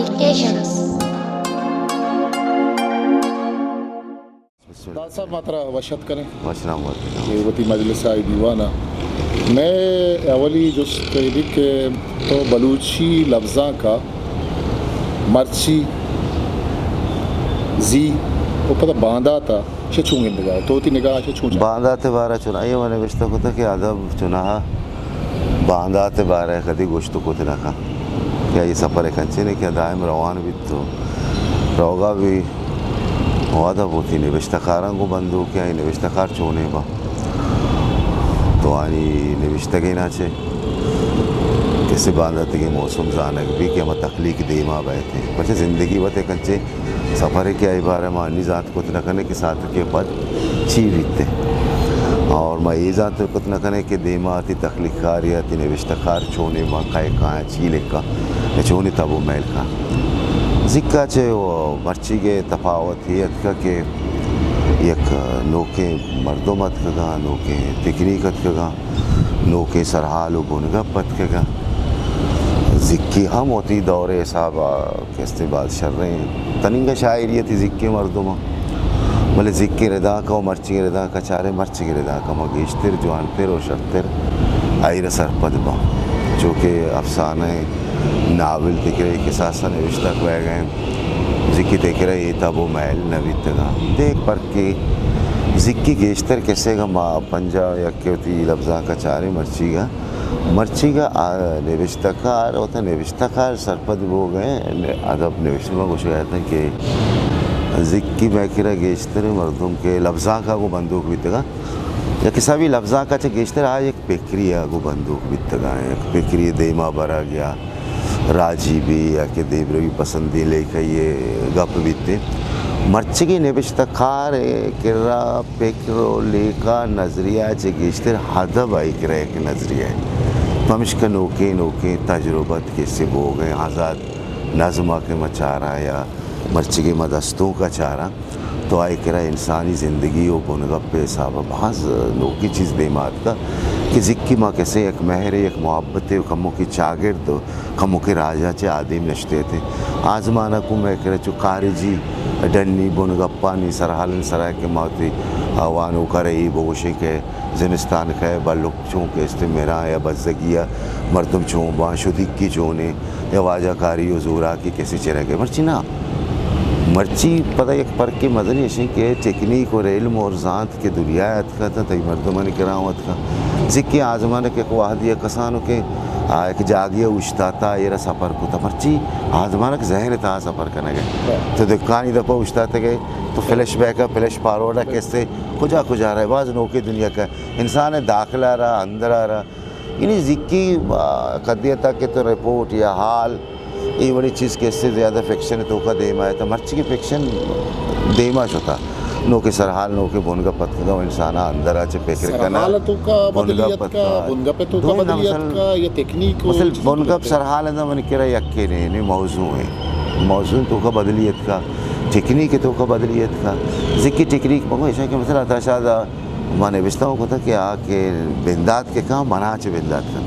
اسٹیشنز۔ داد صاحب، ما ترا وش اتک کنیں۔ وش نام ورزی۔ اے وتی مجلس ءِ دیوان ءَ۔ مئے اولی جست اے بیت کہ تو بلوچی لبزانک ءَ مرچی، زی ءُ پدا باندات ءَ چہ چون گندگ ءَ ئے؟ تو وتی نگاہ ءَ چہ چون چارئے؟ باندات ءِ بارہ ءَ چوناہا اے من نبشتہ کتگ کہ ادب چوناہا باندات ءِ بارہ ءَ کدی گوشت کت نہ کن کہ آئی سپر ءَ کنچنے کہ دائم روان بیت ءُ روگا بی۔ ءُ ادب وتی نبشتہ کاراں گوں بندوک ءَ، آئی نبشتہ کار چونیں با، تو آنی نبشتگیناں چہ کسے بانداتگیں موسم زانگ بی کہ ہما تخلیق دیما بئیت۔ پرچہ زندگی وت یک انچیں سفرے کہ آئی بارہ ءَ ما انی زانت کت نہ کنیں کہ ساعتکے پد چی بیت۔ اور ما اے زانت کت نہ کنیں کہ دیما وتی تخلیق کار یا وتی نبشتہ کار چونیں باں، کئے کایاں، چی لکھاں، یا چونیں تب ءُ میل کاں۔ زیکا چہ مرچیگ ءِ تفاوت اے اتکگ کہ یک نوکیں مردم اتکگاں، نوکیں تکنیک اتکگاں، نوکیں سرحال ءُ بنگپ اتکگاں۔ زکی ہم وتی دور ءِ حساب ءَ کہ استیں باز شریں تننگہ شاعری ءِ تئی زکیں مردماں، بلے زکیں ردانک ءَ ءُ مرچیگیں ردانک ءَ چارئے، مرچیگیں ردانک ءَ ما گیشتر جوانتر ءُ شرتر آئی را سرپد باں، چو کہ افسانہ ءُ ناول تئی کرا اے کساساں نبشتہ بئیگ ءَ انت، زکی تئی کرا اے تب ءُ میل نہ بیتگاں۔ دگہ یک پرکے، زکی گیشتر کسے گا ما پنجاہ یک ءَ وتی لبزانک ءَ چاریں مرچیگ ءَ، مرچیگ ءَ آ نبشتہ کار، وتا نبشتہ کار سرپد بوگ ءَ، ادب نبشتہ ما گوشگ ءَ اتاں کہ زکی مئے کرا گیشتر مردم کہ لبزانک ءَ گوں بندوک بیتگاں، یک حسابی لبزانک ءَ چہ گیشتر آ یک پکری ءَ گوں بندوک بیتگاں، یک پکری دیما برگ یا راجی بی یا کہ دیمروی پسندیں لیکہ ءِ گپ بیت۔ مرچیگیں نبشتہ کار ءِ کرا پکر ءُ لیکہ، نظریہ چہ گیشتر ادب آئی کرا یک نظریہ ئے۔ پمشکہ نوکیں نوکیں تجربت کسے بوگ ءَ، آزات نظم ءَ کہ ما چاراں یا مرچیگیں ما دستونک ءَ چاراں، تو آئی کرا انسانی زندگی ءُ بنگپ ءِ حساب ءَ باز نوکیں چیز دیما اتکا کہ زکی ما کسے یک مہرے، یک محبتے ءُ کموکیں چاگرد ءُ کموکیں راجا چہ آدیم نشتے اتیں۔ آ زمانگ ءَ مئے کرا چو خارجی ڈنی بنگپانی سرحالانی سرا کہ ما وتی وانوک ءَ را اے بگوشیں کہ زمستان کئے، بلک چون کہ استیں مراں یا بزگی ءَ مردم چون باں، شدیکی چونیں، یا واجہ کاری ءُ زوراکی کسے چرگ ءَ۔ مرچی نہ، مرچی پدا یک پرکے مزنیں اشیں کہ ٹیکنیک اور علم اور زانت کہ دنیا ءَ اتکا تاں، تئی مردمانی کرا ہوں اتکا۔ زکی آ زمانگ یک وہدی ءَ کسانوکیں آ یک جاگے ءَ اوشتاتا، ایرا سفر کتا۔ مرچی آ زمانگ ذہن ءِ تہا سفر کنگ ءَ۔ تو دکانی دپ ءَ اوشتاتگ ئے، تو فلش بیک ءَ، فلش فارورڈ ءَ کسے کجا کجا رہے، باز نوکیں دنیا کا انسان ءِ داخلہ را، اندرا را۔ یعنی زکی، آ، قدیت ءَ کہ تو رپورٹ یا حال، اے وڑیں چیز کسے زیادہ فکشن ءِ توکا دیما اتاں، مرچی کہ فکشن دیما شتا، نوکیں سرحال، نوکیں بنگپ اتکگا، انسان ءَ اندر ءَ چہ فکر کنا۔ سرحال ءِ توکا بدلی بنگپ اتکا، اتکا۔ بنگپ ءِ توکا بدلی اتکا یا تکنیک ءُ مثلاً چیز بنگپ اتکا؟ سرحال ءَ من کرا یکے نے، نے موضوع ایں۔ موضوع ءِ توکا بدلی اتکا، ٹیکنیک ءِ توکا بدلی اتکا۔ زکی ٹیکنیک مگو ایشاں کہ مثلاً عطا شاد ءَ ما نبشتہ ہوں کتا کہ آ کہ بندات کہ کاں، منا چہ بندات کن۔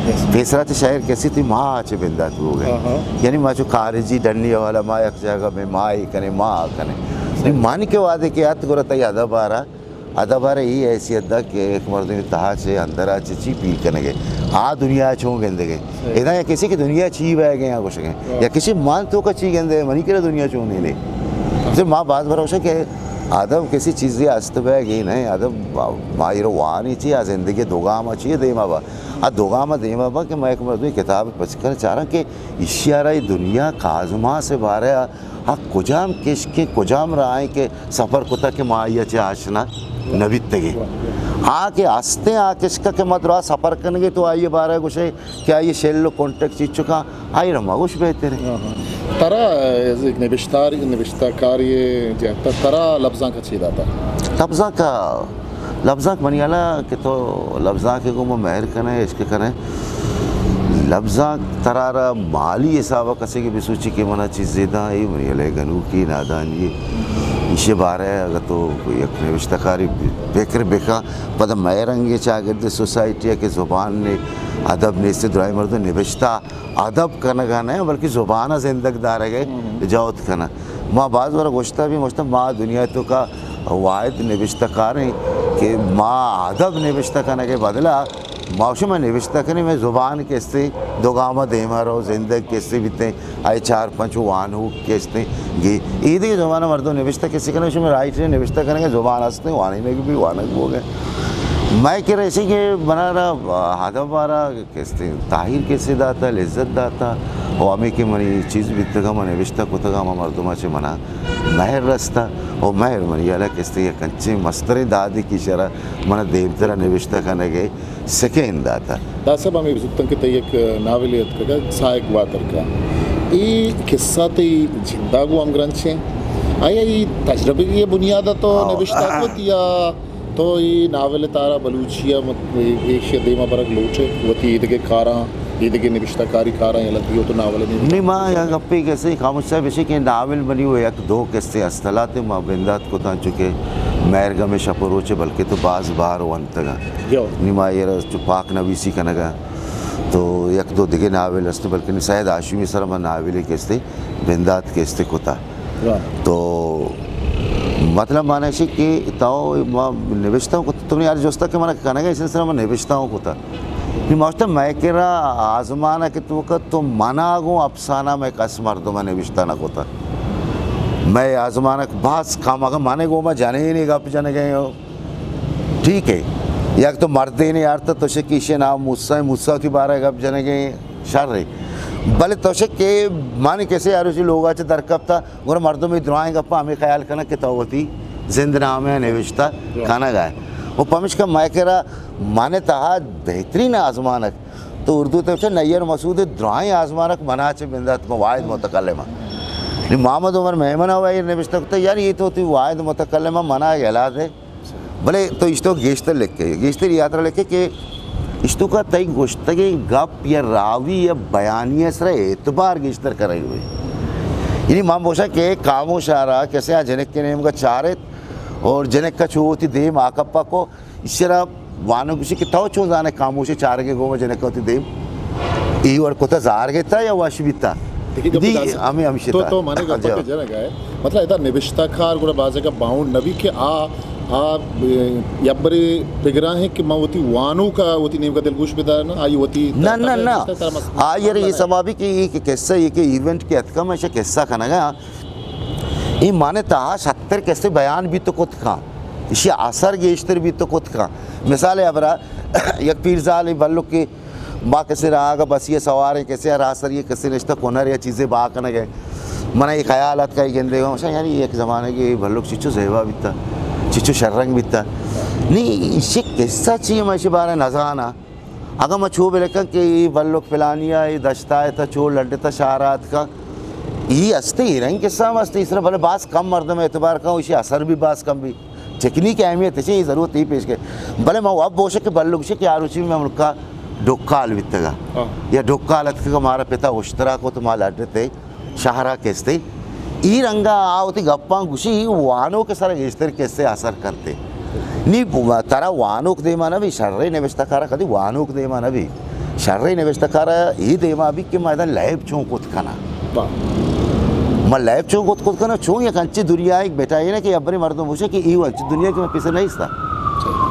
یس۔ پیسرا چہ شاعر کسی تھی ما چہ بندات بوگ ءَ۔ ہاں، ہاں۔ یعنی ما چو خارجی ڈنی والا ما یک جاگہ میں ما اے کنے، ما آ کنے۔ صحیح۔ من کہ وہدے کہ ات گڑا تئی ادب ءَ را، ادب ءَ را اے حیثیت دا کہ یک مردمی تہا چہ اندر ءَ چہ چی پیل کنگ ءَ، آ دنیا ءَ چون گندگ ءَ۔ صحیح۔ ادا یا کسی کہ دنیا چی بئیگ ءَ یا گوشگ ءَ۔ ہاں۔ یا کسی من توکا چی گندے، منی کرا دنیا چون نیلے۔ ہاں۔ ما باز برا گوشاں کہ ادب کسی چیزے است بئیگی نہ، ادب ما، ما ایرو وانی چی، آ زندگی دو گام چی دیما با۔ آ دو گام دیما با کہ ما یک مردمی کتاب پچ کن چاراں کہ ایشی ءَ را اے دنیا کازماس ءِ بارہ ءَ آ کجام کشکیں، کجام راہیں کہ سفر کتا کہ ما آئی ءَ چہ آشنا نہ بیتگیں۔ آ کہ استیں آ کشک ءَ کہ ما درا سفر کنگے تو آئی ءِ بارہ ءَ گوشے کہ آئی ءِ شل ءُ کنٹک چیچکاں، آئی را مگوش بہتر ایں۔ ہاں، ہاں۔ ترا یک نبشتاری، نبشتہ کاری جہت ءَ ترا لبزانک چی داتا؟ لبزانک، لبزانک منی حیال ءَ کہ تو لبزانک ءَ گوں مہر کنئے، عشق کنئے۔ لبزانک ترا را مالی حساب ءَ کسے کہ بسوچی کہ منا چیزے داں، اے منی حیال ءَ گنوکی نادانی ایں۔ ایشی بارہ ءَ اگہ تو یک نبشتہ کاری فکر بکن، پدا مئے رنگیں چاگرد سوسائٹی ءَ کہ زبان نے ادب نیست، درائیں مردم نبشتہ ادب کنگا نہ، بلکہ زبان زندگ دارگ ء جہد کناں۔ ما باز بار گوشتہ بھی، گوشتہ ما دنیا توکا واحد نبشتہ کار ایں کہ ما ادب نبشتہ کنگ ء بدلا ما شما نبشتہ کنیں، مئے زبان کسے دو گام دیما رو، زندگ کسے بیتیں، آئی چار پنچ وانوک کسے گی۔ ایدگہ زمانہ مردم نبشتہ کسے کنگ، شما رائٹر نبشتہ کنگ، زبان ہستیں، وانینگ بھی وانگ بوگ ء۔ مئے کرا ایشی کہ بنا را ادب آرا کسے تاہیر کسے داتا، لذت داتا، و ہمیں کہ منی چیز بیتگا، من نبشتہ کتگا، ہما مردم چہ منا مہر رستا، و مہر منی یلا کسے یک انچیں مستریں دادے کہ شرا منا دیمترا نبشتہ کنگ ء سکین داتا۔ داد صاحب، ہمے بزتن کہ تئی یک ناولے اتکگ ساہگ واتر کا۔ اے قصہ تئی جندا گوں ہمگرنچ ایں؟ آیا اے تجربگی بنیاد ء تو آؤ۔ نبشتہ کت یا تو اے ناول تارا بلوچی ء مت-، ایشی ء دیما برگ لوٹے؟ وتی ایدگہ کاراں، ایدگہ نبشتہ کاری کاراں یلہ دیو تو ناول نبشتہ نی ما یا گپے کسے خاموش صاحب ایشی کہ ناول منی و یک دو کسے استلات ما بندات کتاں، چونکہ مہرگم شپ و روچ بلکہ تو باز بار ونتگاں۔ جو۔ نی ما ایر چو پاک نویسی کنگا تو یک دو دگہ ناول است، بلکہ نی سید ہاشمی سر ما ناولے کسے بندات کسے کتا۔ واہ۔ تو مطلب معنی ایشی کہ تو ما نبشتہ ہوں کتا، تو نے یار جستا کہ منا کنگا، اس سر ما نبشتہ ہوں کتا۔ نی ما گوشتا مئے کرا آزمانک توکا تو منا گوں افسانہ مئے کس مردم نبشتہ نہ کتا۔ مئے آزمانک باز کم، اگاں منے گوں ما جنینے گپ جنگے ہو، ٹھیک ہے، یک تو مردینے آرتا تو شکی ایشی نام موسی، موسی وتی بارہ گپ جنگے شر ہے۔ بلے تو شک کہ من کسے عروسی لوگا چہ در کپتا، گڑا مردم اے درائیں گپاں ہمے خیال کنگ کہ تو وتی زند نامہ ء نوشتہ کنگ ء۔ و پمشکا مئے کرا من تہا بہترین آزمانک تو اردو تے چہ نیر مسعود درائیں آزمانک منا چہ بندات، من واحد متکلم آں۔ نی محمد عمر میمن ء ایر نوشتہ کتہ، یعنی اے تو وتی واحد متکلم آں، منا یلا دے۔ بلے تو اشتو گیشتر لکھے، گیشتر یاترا لکھے کہ اشتو کا تئی گوشتگیں گپ یا راوی یا بیانی ء سرا اعتبار گیشتر کرے ہوئے۔ یعنی ما بوشا کہ خاموش آرا کسے آ جنک کے نیمگا چارت اور جنک کا چو وتی دیم آکپا کو، اشرا وانو گوشی کہ تو چون زانے خاموش چارگے گو جنک وتی دیم ای وڑ کتا زار گیتا یا وش بیتا۔ دیکھیے، گپ دی داسے۔ ہمیں ہمشی تو، تا۔ تو مانے گپ جا۔ کے جنگ آئے۔ مطلب، ادا نبشتہ کار گڑا بازے کا باؤنڈ نبی کہ آ، آ، اے، یبرے پگرا ہیں کہ ما وتی وانو کا، وتی نیم کا دلگوش بدار نا، آئی وتی نہ، نہ، نہ۔ نبشتہ ترا مس-، آ، یار، یہ مسئلہ ہے۔ سما بھی کہ یہ کہ قصہ، یہ کہ ایونٹ کے اتکا میں اسے قصہ کنگا۔ اے مانے تہا شتر کسے بیان بیت کت کن، ایشی اثر گیشتر بیت کت کن۔ مثال ء ہبرا یک پیرزالے بلکے ما کسے راہ ء بسی ء سواریں، کسے ء راہ سری ء کسے نشتہ کنر یا چیزے بہا کنگ ء، من ء اے خیال اتک ء گندے گوں، یعنی یک زمانگے بلک چچو زیبا بیتا، چچو شررنگ بیتا۔ نی ایشی قصہ چی، من ایشی بارے نزاناں۔ اگاں ما چو بلکن کہ اے بلک فلانی ء اے دشتا ء تا چو لڈتا شہر ء اتکا، ای استے، اے رنگ قصہ ہم استے، اس طرح بلے باز کم مردم اعتبار کن، اسی اثر بھی باز کم بھی۔ ٹیکنیک اہمیت ہے، یہ ضرورت ہی پیش کے۔ بلے ما واب بوشک کہ بلک گوشے کہ آروچی میں ملکا ڈکال بیتگا۔ ہاں۔ یا ڈکال اتکا مارا پتا اشترا کو تو ما لڈتے۔ شہرا کستے ای رنگا آ وتی گپاں گوشی، وانوک سر گیشتر کسے اثر کنتے۔ نی ترا وانوک دیما نہ بی، شرے نوشتہ کارا کدی وانوک دیما نہ بی۔ شرے نوشتہ کارا ای دیما بی کہ ما ادا لیب چون کت کنا۔ واہ۔ ما لیب چون کت کت کنا، چون یک انچی دنیا ایک بیٹا ہے نا کہ ابری مردم ہوشے کہ ای انچی دنیا کہ میں پیسے نہیں ستا۔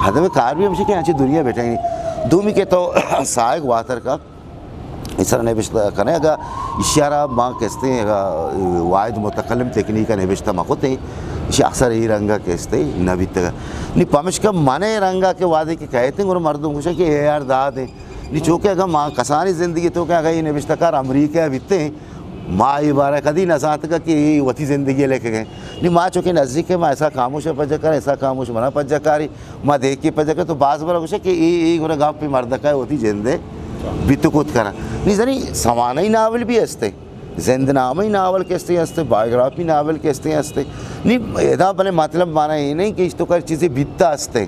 ہدف کار بھی ہمشی کہ انچی دنیا بیٹا ہی نہیں۔ دومی کہ تو سائگ واتر کا ایسر نبشتہ کنے، اگا اشارا ما کستے، اگا واحد متکلم تکنیک نبشتہ ما کتے، ایشی اثر ای رنگا کستے نہ بیتگا۔ نی پمشکا منے رنگا کہ وعدے کہ کہتے ہیں، اور مردم گوشے کہ اے آر داد ہیں۔ نی چونکہ اگا ما کسانی زندگی تو کہ اگا یہ نبشتہ کار امریکہ بیتے ہیں، ما یہ بارے کدی نہ ساتگا کہ یہ وتی زندگی لکھ گئے۔ نی ما چونکہ نزدیک ہے، ما ایسا خاموش پجا کر، ایسا خاموش منا پجا کاری، ما دیکھی پجا کر تو باز بار گوشے کہ ای، ای گڑا گپ مردکا وتی جندے بیت کت کنا۔ نی زنی سوانحی ناول بھی ہستے، زندنامہ ناول کستے ہستے، بایوگرافی ناول کستے ہستے۔ نی ادا بلے مطلب مانا یہ نہیں کہ اس تو کر چیزیں بیتا ہستے،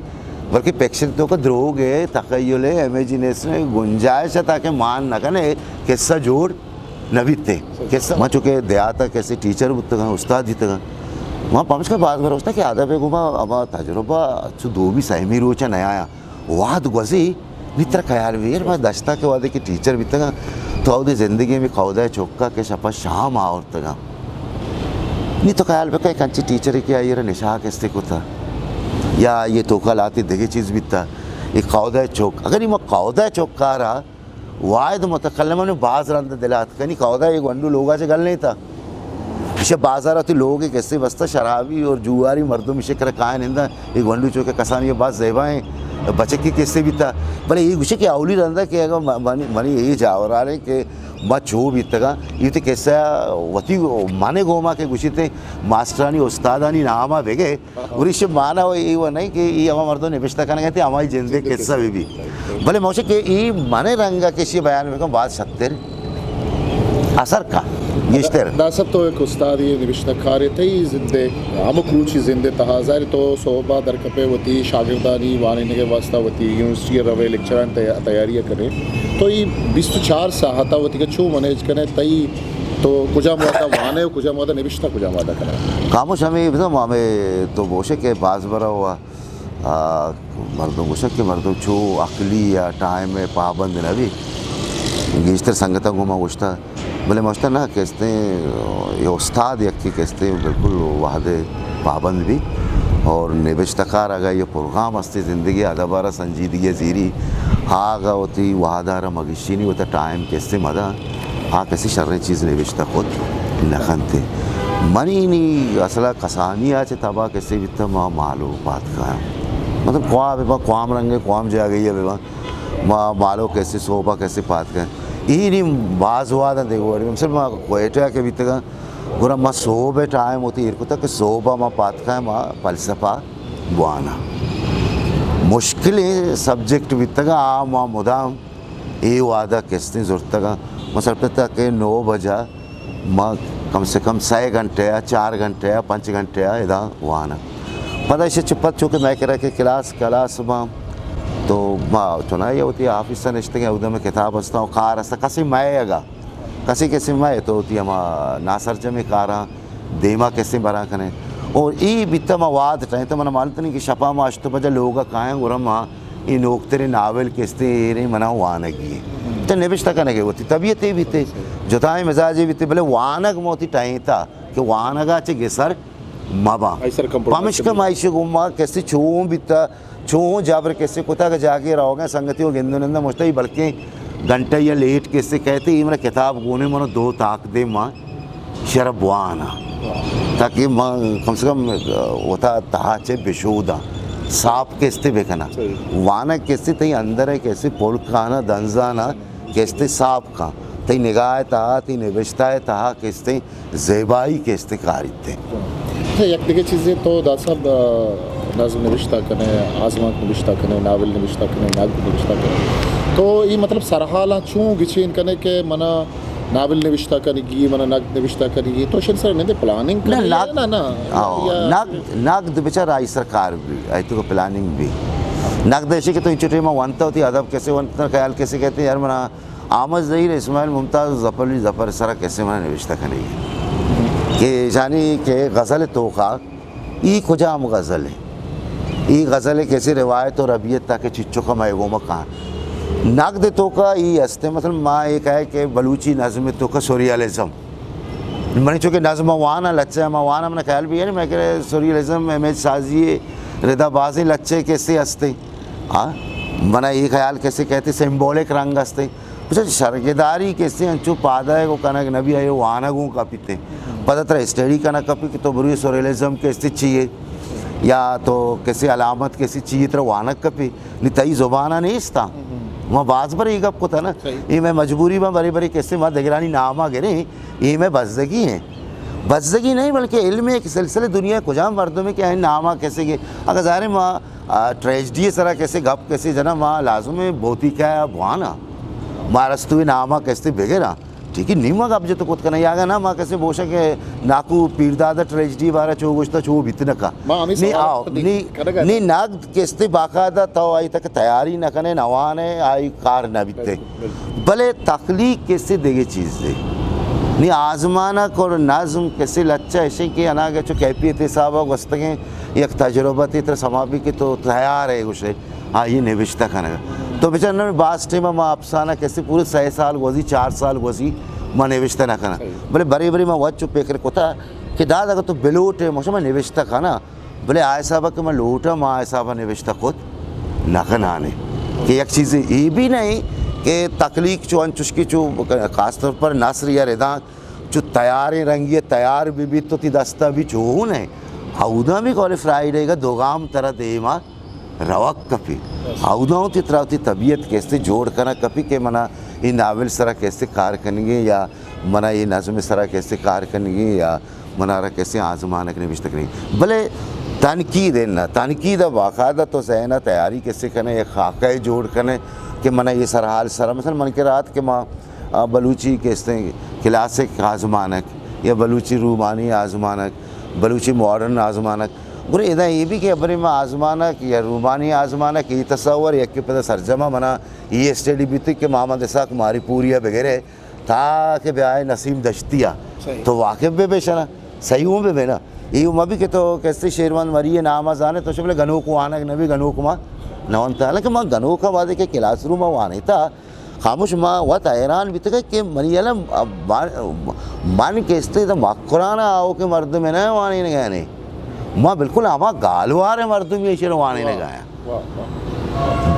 بلکہ فکشن تو کا دروگ ہے، تخیل ہے، امیجنیشن ہے، گنجائش ہے تاکہ مان نہ کنے قصہ جوڑ نہ بیتے۔ کسے ما چونکہ دیہات ء کسے ٹیچر بوتگاں، استاد بیتگاں، ما پمشکا باز بھروسہ کہ ادب ء گوما ہما تجربہ چو دومی سیمی روچ ء نیایا، وہد گوزی نی ترا خیال بی، یار، ما دشتا کہ وہدے کہ ٹیچر بیتگاں، تو اودے زندگی میں کئودا چوکا کہ شپا شام آورتگاں۔ نی تو خیال بکن، یک انچیں ٹیچرے کہ آئی را نشہ کستے کتا، یا آئی توکا لہتے دگہ چیز بیتا، اے کئودا چوک، اگر ما کئودا چوکا را واحد متکلم نے باز رند دلات کنی، کئودا اے گونڈو لوگا چہ گل نیتا۔ ایشی بازار ءَ وتی لوگ کسے بستا، شرابی اور جواری مردم ایشی کرا کائیں ننداں۔ اے گونڈو چوکہ کسانی باز زیبائیں بچکی کسے بیتا۔ بلے اے گوشے کہ اولی رندا کہ اگر م-، منی، منی اے جاورالیں کہ ما چو بیتگاں، اے وتی کسہ وتی منے گوما کہ گوشیتے ماسٹرانی استادانی ناما بگے۔ اور ایشی مانا و اے و نہیں کہ اے ہما مردم نبشتہ کنگا تے ہمائی جندے قصہ بی بی۔ بلے موشے کہ اے منے رنگا کہ ایشی بیان بکن باز شتر اثر کا گیشتر۔ داسب تو ایک استادے، نبشتہ کارے، تئی زندے، ہمک روچی زندے تہا، ظاہر تو صحبا در کپے وتی شاگردانی وانینگے واسطہ وتی یونیورسٹی روے، لیکچران تیا-، تیاری کنے۔ تو اے بیست و چار ساعتا وتی کہ چو مینیج کنے، تئی تو کجام وہدا وانے و کجام وہدا نبشتہ کجام وہدا کنے؟ خاموش ہمیں بزم ہمیں تو بوشے کہ باز برا ہوا آ، مردم گوشگ کہ مردم چو عقلی یا ٹائم ءِ پابند نہ بی۔ گیشتر سنگتاں گوں ما گوشتہ، بلے ما گوشتہ نہ، کہ استیں، اے استاد یکے کہ استیں بالکل وہد ءِ پابند بی اور نبشتہ کار اگاں اے پروگرام استے زندگی ادب ءَ را سنجیدگی ءَ زیری، آ اگاں وتی وہد ءَ را مگشینی وتا ٹائم کہ استیں مداں۔ آ کسی شریں چیز نبشتہ کت نہ کنت۔ منی نی اصلا کسانی ءَ چہ تبا کسی بیتہ ما مالو پاد کایاں۔ مطلب کوام بہ باں، کوام رنگیں کوام جاگہی ءَ بہ باں، ما مالو کسی صحبا کسی پاد کایاں۔ اے نی باز وہداں دیگہ وڑی۔ مثلاً ما کوئٹہ ءَ کہ بیتگاں، گڑا ما صحب ءِ ٹائم وتی ایر کتہ کہ صحبا ما پاد کایاں، ما فلسفہ بواناں۔ مشکلیں سبجیکٹ بیتگاں، آ ما مدام اے وہدا کستیں زرتگاں۔ ما سرپد تاں کہ نو بجا ما کم سے کم سئے گھنٹہ یا چار گھنٹہ یا پنچ گھنٹہ یا ادا واناں۔ پدا ایشی چہ پد چونکہ مئے کرا کہ کلاس، کلاس باں، تو ما چنائی وتی آفیسا نشتگیں، اودا مئے کتاب ہستاں و کار ہستاں، کسی مئے اگا، کسی کسی مئے تو وتی ہما ناسرجمیں کاراں دیما کسیں براں کنے۔ اور ای بیتا ما واد ٹائیں تو منا معلوم تنی کہ شپا ما ہشت بجا لوگا کایاں، گڑا ما اے نوکتریں ناول کستے ایریں منا وانگی ایں۔ تو نبشتہ کنگے وتی طبیعتے بیتے، جتائیں مزاجے بیتے، بلے وانگ ما وتی ٹہینتا کہ وانگا چہ گسر مباں۔ آئی سر کمپرومائز پمشکہ کنگے۔ ما ایشی گوما کستے چون بیتا، چون جبر کستے کتا کہ جاگے روگیں سنگتی و گندو نندہ مشتئی بلکیں گھنٹہ یا لیٹ کستے کہتے، ای منا کتاب گونے منا دو تاک دے ما شرب واناں، تاکہ من کم سے کم وتا تہا چہ بشوداں، صاف کستے بکناں۔ صحیح۔ وانگ کستے تئی اندر ءَ کستے پل کانا دنزانا کستے صاف کن۔ تئی نگاہ ءِ تہا، تئی نبشتہ ءِ تہا کستے زیبائی کستے کاریت۔ اچھا، یک دگہ چیزے تو داد صاحب، آ، نظم نبشتہ کنے، آزمانک نبشتہ کنے، ناول نبشتہ کنے، نقد نبشتہ کنے۔ تو اے مطلب سرحالاں چون گچین کنے کہ منا ناول نبشتہ کنگی، منا نقد نبشتہ کنگی، تو شن سر نندے پلاننگ نہ، کنگی نقد، نہ، نہ، ہاں، یا نقد، نقد بچار آئی سرکار بی، آئی تو پلاننگ بی۔ نقد ایشی کہ تو انچو ٹائم وانتا ہوتی ادب کسے وانتا، خیال کسے کہتے یار منا احمد ظہیر، اسماعیل ممتاز، ظفر علی ظفر سرا کسے منا نبشتہ کنگی۔ کہ جانی کہ غزل توکا ای کجام غزل ہے؟ ای غزل ہے کسی روایت و ربیت تاکہ چچو کا مئے گوما کان۔ نقد توکا ای ہستے، مثلاً ما اے کہے کہ بلوچی نظم توکا سوریالزم۔ منی چونکہ نظم وانا لچہ ما وانا منا خیال بھی ہے نا، میں کہ سوریالزم امیج سازی ردا بازیں لچہ کسے ہستے۔ ہاں؟ منا اے خیال کسے کہتے سمبولک رنگ ہستے۔ بچار شرگداری کسے انچو پادائے کو کنگ نبی آئے وانگوں کا پیتے۔ پدا ترا اسٹڈی کنگ کپی کہ تو بروی سوریالزم کسے چیئے یا تو کسے علامت کسے چیئے ترا وانگ کپی۔ نی تئی زبانا نیستا۔ ما باز بر اے گپ کتا نا۔ صحیح۔ اے میں مجبوری باں برے برے کسے ما دگرانی ناما گریں۔ اے میں بزگی ہیں۔ بزگی نہیں بلکہ علم ایک سلسلے دنیا کجام مردم ہے کہ این ناما کسے گے۔ اگر ظاہر ہے ما آ، ٹریجڈی سرا کسے گپ کسے جنا ما لازم ہے بوتی کا بوانا۔ ما ارسطوی ناما کسے بگرا۔ ٹھیک ہے، نی ما گپ جت کت کنا، یا اگا نا ما کسے بوشا کہ ناکو پیردادا ٹریجڈی بارا چو گوشتا چو بیت نکا۔ ما ہمیں نی سوال آؤ، نی، نی نقد کستے باقاعدہ تو آئی تک تیاری نہ کنے، نوانے، آئی کار نہ بیتے۔ بالکل، بالکل۔ بلے تخلیق کسے دیگه چیز دے۔ نی آزمانک اور نظم کسے لچہ ایشے کہ اناگہ چو کیفیت حسابا گوستگیں یک تجربہ تے تر سما بی کہ تو تیار ہے گوشے۔ آئی نبشتہ کنگ۔ تو بچار نہ، باز ٹائم ما افسانہ کسے پورے سئے سال گوزی، چار سال گوزی، ما نوشتہ نہ کناں۔ بلے برے برے ما وت چو پکر کتا کہ داد اگر تو بلوٹے، مشما نوشتہ کناں، بلے آ حساب کہ ما لوٹاں، ما آ حساب نوشتہ کت نہ کنانے۔ کہ یک چیزے اے بھی نہیں کہ تخلیق چو انچوش کہ چو خاص طور پر نثر یا ردانک چو تیاریں رنگی تیار بہ بیت تو تی دستا بھی چون ہے۔ اودا بھی قول فرائیڈے گا دو گام ترا دیما روک کپی۔ اودا تی ترا تی طبیعت کسے جوڑ کنگ کپی کہ منا اے ناول سرا کسے کار کنگی یا منا اے نظم سرا کسے کار کنگی یا منا را کسے آزمانک نوشتہ کنگی۔ بلے تنقید ہے نا، تنقید ہے باقاعدہ تو ذہن تیاری کسے کنے، یک خاکہ جوڑ کنے کہ منا اے سرحال سرا، مثلاً من کہ رات کہ ما آ، بلوچی کسے کلاسک آزمانک یا بلوچی رومانی آزمانک، بلوچی ماڈرن آزمانک۔ گڑا ادا اے بھی کہ برے ما آزمانک یا رومانی آزمانک اے تصور یکے پدا سرجم ءَ منا اے اسٹڈی بیت کہ محمد اسحاق ماری پوری ءَ بگرے تا کہ بیائے نسیم دشتی ءَ۔ تو واقف بہ بے شنا، صحیح ہوں بہ بے نا۔ اے ہوں مہ بی کہ تو کسے شیروان مری ءِ نام ءَ زانے تو شبلے گنوک وانگ نہ بی، گنوک ما نہ وانتا۔ حالانکہ ما گنوک ءَ وہدے کہ کلاس روم ءَ وانیتا، خاموش ما وت حیران بیتگ کہ منی یلہ من کہ استے دا مکران آؤکیں مردم نہ وانینگانے، ما بالکل ہما گالوار مردمی ایشر وانینگایا۔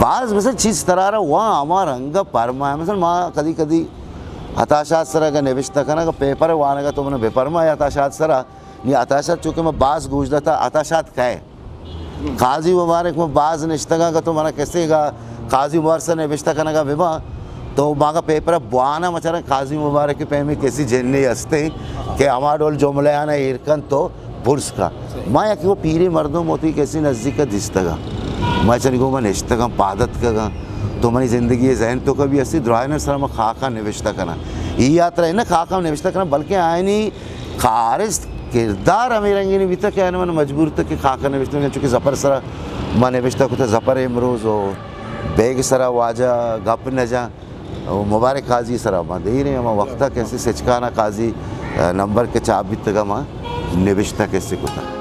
باز مثلاً چیز ترارا وا ہما رنگ پرمائے۔ مثلاً ما کدی کدی عطا شاد سرا اگر نوشتہ کنگا، پیپر وانگا تو من بہ پرمائے عطا شاد سرا، نی عطا شاد چونکہ ما باز گوش داتا عطا شاد کئے۔ قاضی مبارک ما باز نشتگاں کہ تو منا کسے گا قاضی مبارک سر نوشتہ کنگا ببا تو ماگا پیپر بوانا مچارا قاضی مبارک پیمی کسی جنے ہستے کہ ہما ڈول جملہ آنا ایر کن تو پرس کا۔ ما یکی وہ پیری مردم ہوتی کسی نزدیک دیستگا۔ ما چنی گو ما نشتگاں پادت کگاں تو منی زندگی ذہن تو کبھی ہستی درائن سر ما خاکا نوشتہ کنا۔ ای یاترا نہ خاکا نوشتہ کنا بلکہ آئینی خارج کردار ہمے رنگینی بیتا کہ آنے من مجبور تا کہ خاکہ نوشتہ کناں، چونکہ زپر سرا ما نوشتہ کتا زپر امروز و بیگ سرا واجہ گپ نہ جاں و مبارک قاضی سرا ما دیریں ہما وقتا کسی سچکانا قاضی، آ، نمبر کے چاپ بیتگا ما نوشتہ کسی کتا۔